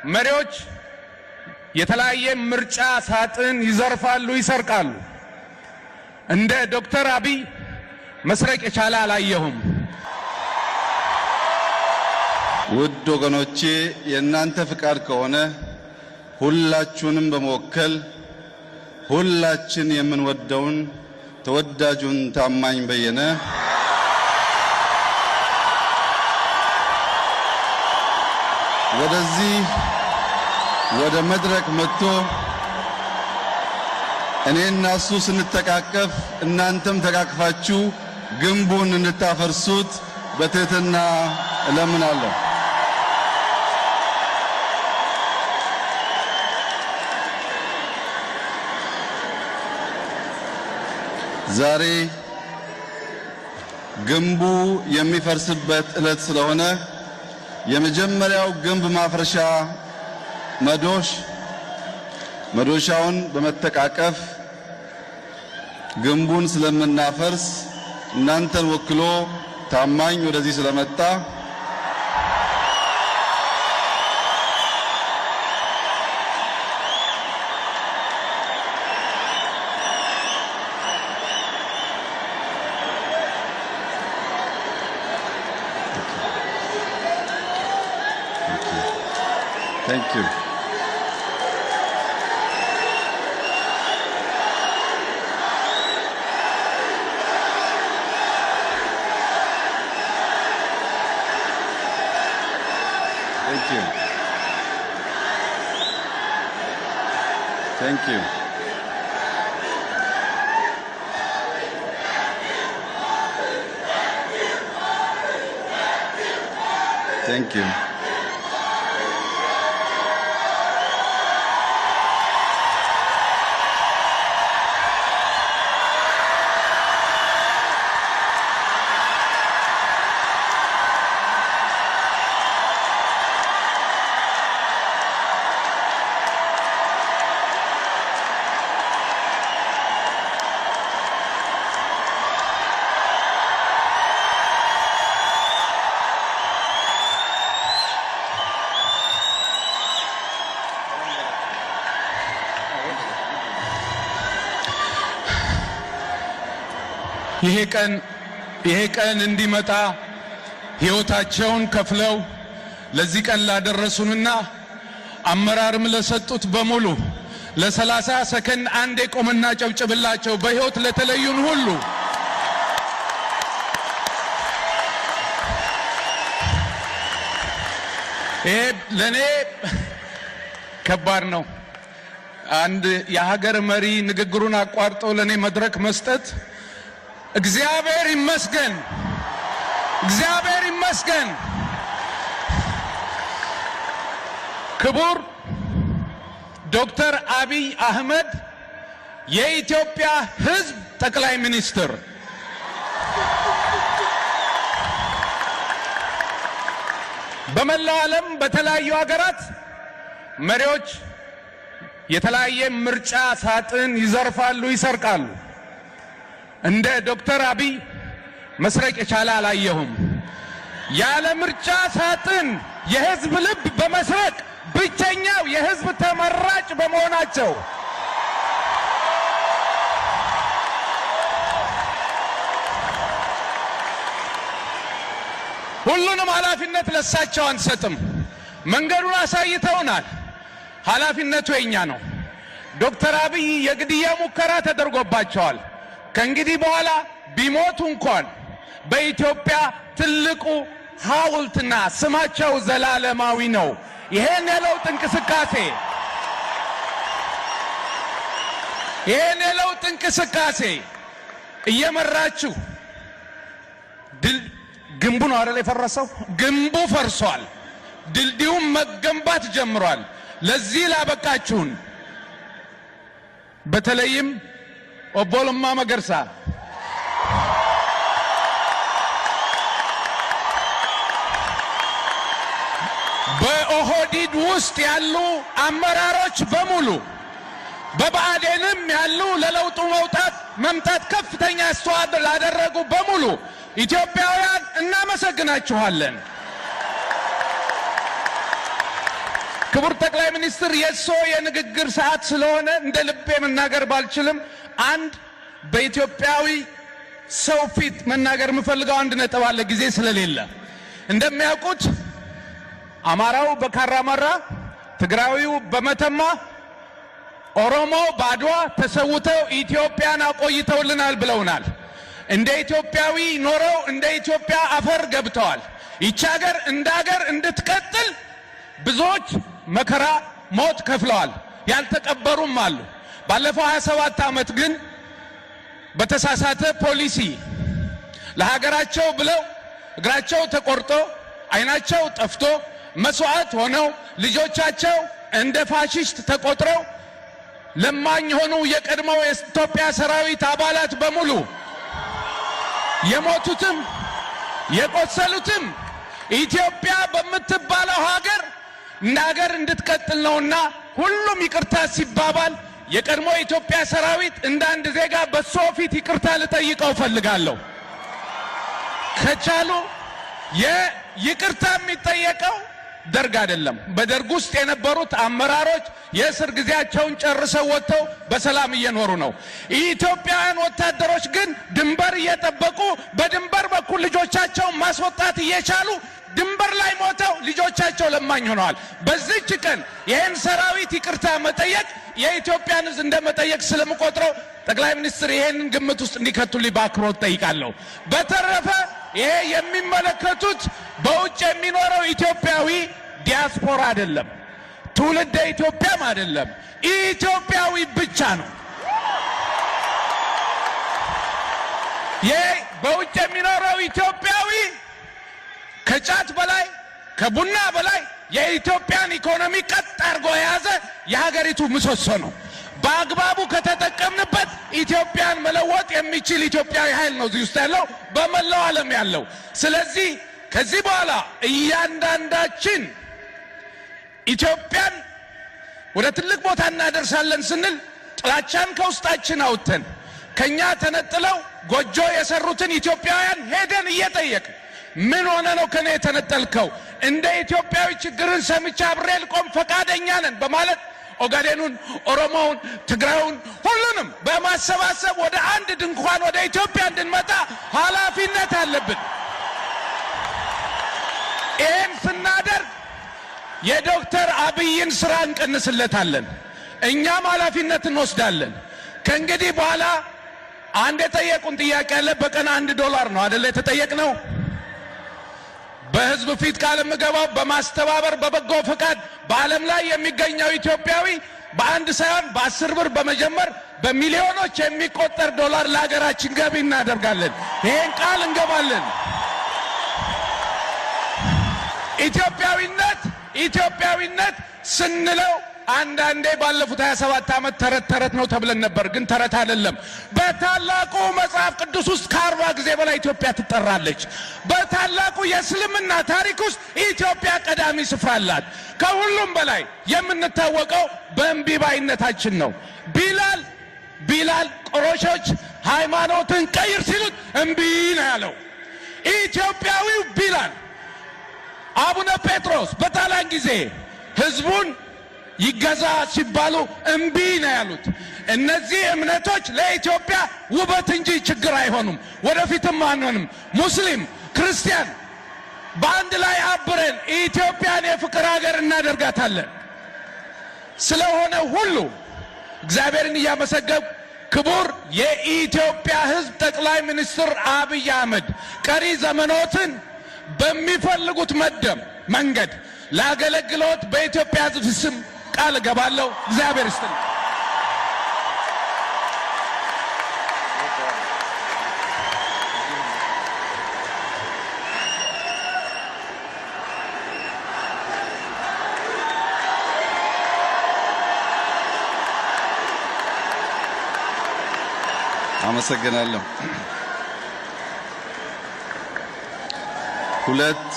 መሪዎች የተለያየ ምርጫ ሳጥን ይዘርፋሉ፣ ይሰርቃሉ። እንደ ዶክተር አብይ መስረቅ የቻለ አላየሁም። ውድ ወገኖቼ፣ የእናንተ ፍቃድ ከሆነ ሁላችሁንም በመወከል ሁላችን የምንወደውን ተወዳጁን ታማኝ በየነ ወደዚህ ወደ መድረክ መጥቶ እኔና እሱ ስንተቃቀፍ እናንተም ተቃቅፋችሁ ግንቡን እንድታፈርሱት በትህትና እለምናለሁ። ዛሬ ግንቡ የሚፈርስበት ዕለት ስለሆነ የመጀመሪያው ግንብ ማፍረሻ መዶሽ መዶሻውን በመተቃቀፍ ግንቡን ስለምናፈርስ እናንተን ወክሎ ታማኝ ወደዚህ ስለመጣ Thank you. Thank you. Thank you. Thank you. ይሄ ቀን ይሄ ቀን እንዲመጣ ሕይወታቸውን ከፍለው ለዚህ ቀን ላደረሱንና አመራርም ለሰጡት በሙሉ ለ30 ሰከንድ አንዴ ቆምና ጨብጭብላቸው። በሕይወት ለተለዩን ሁሉ ይሄ ለእኔ ከባድ ነው። አንድ የሀገር መሪ ንግግሩን አቋርጦ ለእኔ መድረክ መስጠት፣ እግዚአብሔር ይመስገን፣ እግዚአብሔር ይመስገን። ክቡር ዶክተር አብይ አህመድ፣ የኢትዮጵያ ሕዝብ ጠቅላይ ሚኒስትር፣ በመላው ዓለም በተለያዩ ሀገራት መሪዎች የተለያየ ምርጫ ሳጥን ይዘርፋሉ፣ ይሰርቃሉ። እንደ ዶክተር አብይ መስረቅ የቻለ አላየሁም። ያለ ምርጫ ሳጥን የህዝብ ልብ በመስረቅ ብቸኛው የህዝብ ተመራጭ በመሆናቸው ሁሉንም ኃላፊነት ለሳቸው አንሰጥም። መንገዱን አሳይተውናል። ኃላፊነቱ የኛ ነው። ዶክተር አብይ የግድያ ሙከራ ተደርጎባቸዋል። ከእንግዲህ በኋላ ቢሞቱ እንኳን በኢትዮጵያ ትልቁ ሐውልትና ስማቸው ዘላለማዊ ነው። ይሄን የለውጥ እንቅስቃሴ እየመራችሁ ድል ግንቡ ነው አይደል የፈረሰው? ግንቡ ፈርሷል። ድልድዩም መገንባት ጀምሯል። ለዚህ ላበቃችሁን በተለይም ኦቦ ለማ መገርሳ፣ በኦህዲድ ውስጥ ያሉ አመራሮች በሙሉ፣ በብአዴንም ያሉ ለለውጡ መውጣት መምጣት ከፍተኛ አስተዋጽኦ ላደረጉ በሙሉ ኢትዮጵያውያን እናመሰግናችኋለን። ክቡር ጠቅላይ ሚኒስትር፣ የእርስዎ የንግግር ሰዓት ስለሆነ እንደ ልቤ መናገር ባልችልም አንድ በኢትዮጵያዊ ሰው ፊት መናገር የምፈልገው አንድ ነጥብ አለ፣ ጊዜ ስለሌለ። እንደሚያውቁት አማራው በካራማራ፣ ትግራዊው በመተማ፣ ኦሮሞ በአድዋ ተሰውተው ኢትዮጵያን አቆይተውልናል ብለውናል። እንደ ኢትዮጵያዊ ኖረው እንደ ኢትዮጵያ አፈር ገብተዋል። ይቺ ሀገር እንደ ሀገር እንድትቀጥል ብዙዎች መከራ፣ ሞት ከፍለዋል። ያልተቀበሩም አሉ። ባለፈው 27 ዓመት ግን በተሳሳተ ፖሊሲ ለሀገራቸው ብለው እግራቸው ተቆርጦ ዓይናቸው ጠፍቶ መስዋዕት ሆነው ልጆቻቸው እንደ ፋሽስት ተቆጥረው ለማኝ ሆኑ የቀድሞው የኢትዮጵያ ሰራዊት አባላት በሙሉ የሞቱትም የቆሰሉትም ኢትዮጵያ በምትባለው ሀገር እንደ ሀገር እንድትቀጥል ነውና ሁሉም ይቅርታ ሲባባል የቀድሞ የኢትዮጵያ ሰራዊት እንደ አንድ ዜጋ በሶ ፊት ይቅርታ ልጠይቀው እፈልጋለሁ። ከቻሉ የይቅርታ የሚጠየቀው ደርግ አይደለም። በደርግ ውስጥ የነበሩት አመራሮች የእስር ጊዜያቸውን ጨርሰው ወጥተው በሰላም እየኖሩ ነው። ኢትዮጵያውያን ወታደሮች ግን ድንበር እየጠበቁ በድንበር በኩል ልጆቻቸውን ማስወጣት እየቻሉ ድንበር ላይ ሞተው ልጆቻቸው ለማኝ ሆነዋል። በዚች ቀን ይህን ሰራዊት ይቅርታ መጠየቅ የኢትዮጵያን ሕዝብ እንደ መጠየቅ ስለምቆጥረው ጠቅላይ ሚኒስትር ይሄንን ግምት ውስጥ እንዲከቱልኝ በአክብሮት ጠይቃለሁ። በተረፈ ይሄ የሚመለከቱት በውጭ የሚኖረው ኢትዮጵያዊ ዲያስፖራ አይደለም፣ ትውልደ ኢትዮጵያም አይደለም፣ ኢትዮጵያዊ ብቻ ነው። ይሄ በውጭ የሚኖረው ኢትዮጵያዊ ከጫት በላይ ከቡና በላይ የኢትዮጵያን ኢኮኖሚ ቀጥ አድርጎ የያዘ የሀገሪቱ ምሰሶ ነው። በአግባቡ ከተጠቀምንበት ኢትዮጵያን መለወጥ የሚችል ኢትዮጵያዊ ኃይል ነው እዚህ ውስጥ ያለው፣ በመላው ዓለም ያለው። ስለዚህ ከዚህ በኋላ እያንዳንዳችን ኢትዮጵያን ወደ ትልቅ ቦታ እናደርሳለን ስንል ጥላቻን ከውስጣችን አውጥተን ከኛ ተነጥለው ጎጆ የሰሩትን ኢትዮጵያውያን ሄደን እየጠየቅን ምን ሆነ ነው ከኔ የተነጠልከው? እንደ ኢትዮጵያዊ ችግርን ሰምቼ አብሬ ልቆም ፈቃደኛ ነን በማለት ኦጋዴኑን፣ ኦሮሞውን፣ ትግራዩን ሁሉንም በማሰባሰብ ወደ አንድ ድንኳን ወደ ኢትዮጵያ እንድንመጣ ኃላፊነት አለብን። ይህን ስናደርግ የዶክተር አብይን ስራ እንቀንስለታለን። እኛም ኃላፊነት እንወስዳለን። ከእንግዲህ በኋላ አንድ የጠየቁን ጥያቄ አለ። በቀን $1 ነው አደለ የተጠየቅነው? በህዝብ ፊት ቃል የምገባው በማስተባበር በበጎ ፈቃድ በዓለም ላይ የሚገኘው ኢትዮጵያዊ በአንድ ሳይሆን በ10 ብር በመጀመር በሚሊዮኖች የሚቆጠር ዶላር ለሀገራችን ገቢ እናደርጋለን። ይሄን ቃል እንገባለን። ኢትዮጵያዊነት ኢትዮጵያዊነት ስንለው አንዳንዴ ባለፉት 27 ዓመት ተረት ተረት ነው ተብለን ነበር። ግን ተረት አይደለም። በታላቁ መጽሐፍ ቅዱስ ውስጥ ከ40 ጊዜ በላይ ኢትዮጵያ ትጠራለች። በታላቁ የእስልምና ታሪክ ውስጥ ኢትዮጵያ ቀዳሚ ስፍራ አላት። ከሁሉም በላይ የምንታወቀው በእምቢባይነታችን ነው። ቢላል ቢላል ቆሮሾች ሃይማኖትን ቀይር ሲሉት እምቢ ነው ያለው። ኢትዮጵያዊው ቢላል አቡነ ጴጥሮስ በጣሊያን ጊዜ ህዝቡን ይገዛ ሲባሉ እምቢ ነው ያሉት። እነዚህ እምነቶች ለኢትዮጵያ ውበት እንጂ ችግር አይሆኑም፣ ወደፊትም አንሆንም። ሙስሊም ክርስቲያን በአንድ ላይ አብረን ኢትዮጵያን የፍቅር ሀገር እናደርጋታለን። ስለሆነ ሁሉ እግዚአብሔርን እያመሰገንኩ ክቡር የኢትዮጵያ ሕዝብ ጠቅላይ ሚኒስትር አብይ አህመድ ቀሪ ዘመኖትን በሚፈልጉት መደም መንገድ ለአገልግሎት በኢትዮጵያ ሕዝብ ስም ቃል እገባለሁ። እግዚአብሔር ይስጥልኝ። አመሰግናለሁ። ሁለት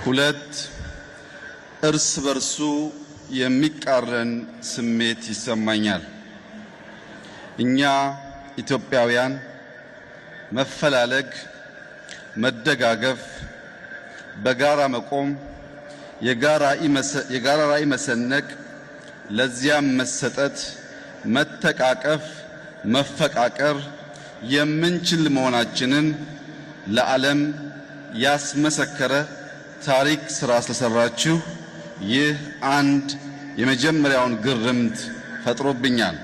ሁለት እርስ በርሱ የሚቃረን ስሜት ይሰማኛል። እኛ ኢትዮጵያውያን መፈላለግ፣ መደጋገፍ፣ በጋራ መቆም፣ የጋራ ራዕይ መሰነቅ፣ ለዚያም መሰጠት፣ መተቃቀፍ፣ መፈቃቀር የምንችል መሆናችንን ለዓለም ያስመሰከረ ታሪክ ስራ ስለሰራችሁ ይህ አንድ የመጀመሪያውን ግርምት ፈጥሮብኛል።